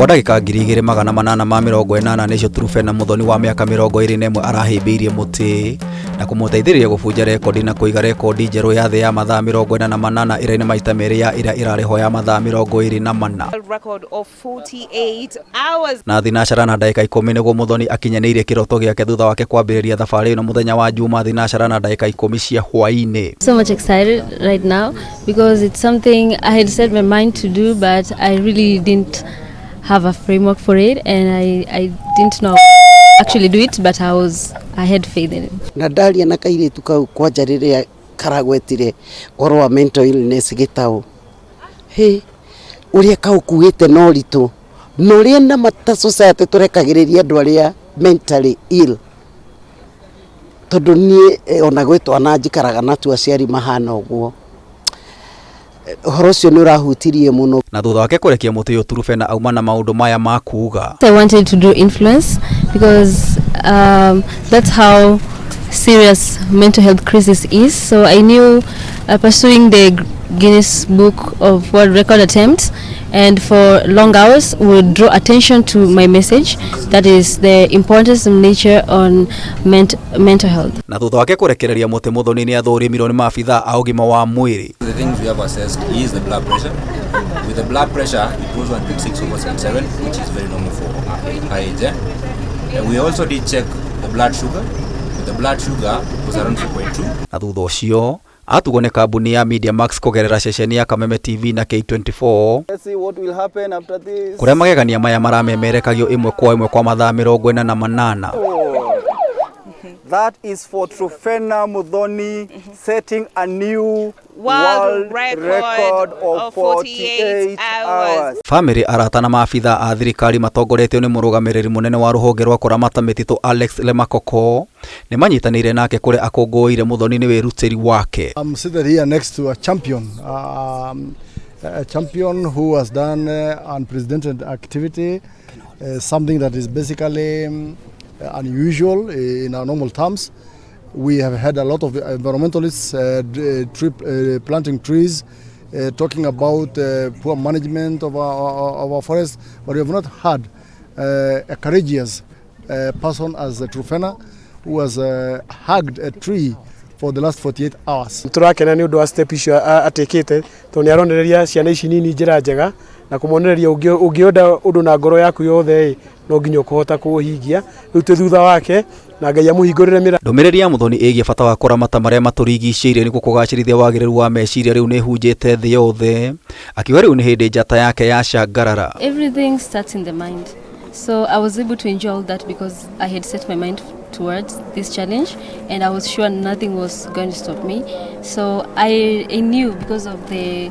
Kwa ndagĩka 2880 nĩcio Truphena Muthoni wa mĩaka 21 arahĩmbĩirie mũtĩ na kũmũteithĩrĩria gũbunja rekondi na kũiga rekondi njerũ ya thĩ ya mathaa 48 ĩrĩa nĩ maita merĩ ya ĩrĩa ĩrarĩ ho ya mathaa 24. Record of 48 hours. Na thinacara na ndagĩka 10 nĩguo Muthoni akinyanĩirie kĩroto gĩake thutha wake kwambĩrĩria thabarĩ ĩno mũthenya wa Juma thinacara na ndagĩka 10 cia hwaĩ-inĩ. So much excited right now because it's something I had set my mind to do, but I really didn't have a framework for it, and I didn't know actually do it, but I had faith in it. Na ndaria na kairĩtu kau kwanja rĩrĩa karagwetire ũhoro wa mental illness gĩtaũ, hĩ ũrĩa kaũkuĩte na ũritũ na ũrĩa nama ta society tũrekagĩrĩria andũ arĩa mentally ill, tondũ niĩ ona gwĩ twana njikaraga natuo aciari mahana ũguo, ũhoro ũcio nĩ ũrahutirie mũno. Na thutha wake kũrekia mũtĩ ũyũ Truphena auma na maũndũ maya ma kuga. I wanted to do influence because that's how serious mental health crisis is. So I knew pursuing the Guinness Book of World Record attempt and for long hours would draw attention to my message, that is the importance of nature on mental health. Na thutha wake kũrekereria mũtĩ Muthoni nĩ athũrimirwo nĩ maabithaa a ũgima wa mwĩrĩ. The things we have assessed is the blood pressure. With the blood pressure, it was 126/77, which is very normal for her age. And we also did check the blood sugar. With the blood sugar, it was around 3.2. Na thutha ũcio atugwo nĩ kambuni ya Media Max kũgerera ceceni ya Kameme TV na K24. Let's see what will happen after this. Kũrĩa magegania maya maramemerekagio ĩmwe kwa ĩmwe kwa mathaa 48. That is for Truphena Muthoni setting a new world record of 48 hours. Famĩlĩ, arata na maabithaa a thirikari matongoretio nĩ mũrũgamĩrĩri mũnene wa rũhonge rwa kũramata mĩtitũ Alex Lemakoko nĩ manyitanĩire nake kũrĩa akũngũĩire Muthoni nĩ wĩrutĩri wake. I'm seated here next to a champion, a champion who has done unprecedented activity, something that is basically unusual in our normal terms. We have had a lot of environmentalists planting trees, talking about poor management of our forest, but we have not had a courageous person as Truphena, who has hugged a tree for the last 48 hours. Tũrakena nĩ ũndũ wa step icio atekĩte, tondũ nĩ aronereria ciana ici nini njĩra njega na kũmonereria ũngĩenda ũndũ na ngoro yaku yothe no nginya ũkũhota kũũhingia. Rĩu twĩ thutha wake na Ngai amũhingũrĩre mĩrango. Ndũmĩrĩri ya Muthoni ĩgiĩ bata wa kũramata marĩa matũrigicĩirie nĩguo kũgacĩrithia wagĩrĩru wa meciria rĩu nĩ ĩhunjĩte thĩ yothe, akiuga rĩu nĩ hĩndĩ njata yake ya cangarara. Everything starts in the mind. So I was able to enjoy all that because I had set my mind towards this challenge, and I was sure nothing was going to stop me. So I knew, because of the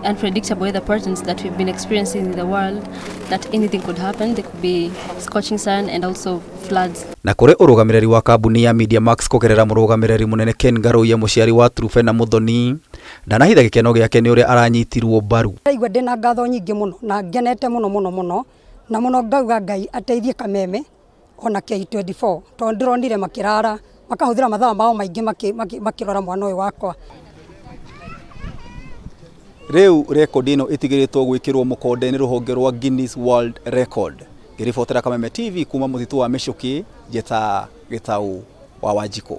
unpredictable weather patterns that we've been experiencing in the world, that anything could happen. There could be scorching sun and also floods. Na kũrĩ ũrũgamĩrĩri wa kambuni ya Media Max kũgerera mũrũgamĩrĩri mũnene Ken Ngaruiya, mũciari wa Truphena Muthoni ndanahitha gĩkeno gĩake nĩ ũrĩa aranyitirwo mbaru. Ndaigua ndĩna ngatho nyingĩ mũno na ngenete mũno mũno mũno na mũno, ngauga Ngai ateithie Kameme ona K24, tondũ ndĩronire makĩrara makahũthĩra mathaa mao maingĩ makĩrora mwana ũyũ wakwa. Rĩu rekondi ĩno ĩtigĩrĩtwo gwĩkĩrwo mũkonde nĩ rũhonge rwa Guinness World Record. Ngĩribotera Kameme TV kuma mũtitũ wa Mĩcũkĩ, njĩta Gĩtaũ wa Wanjikũ.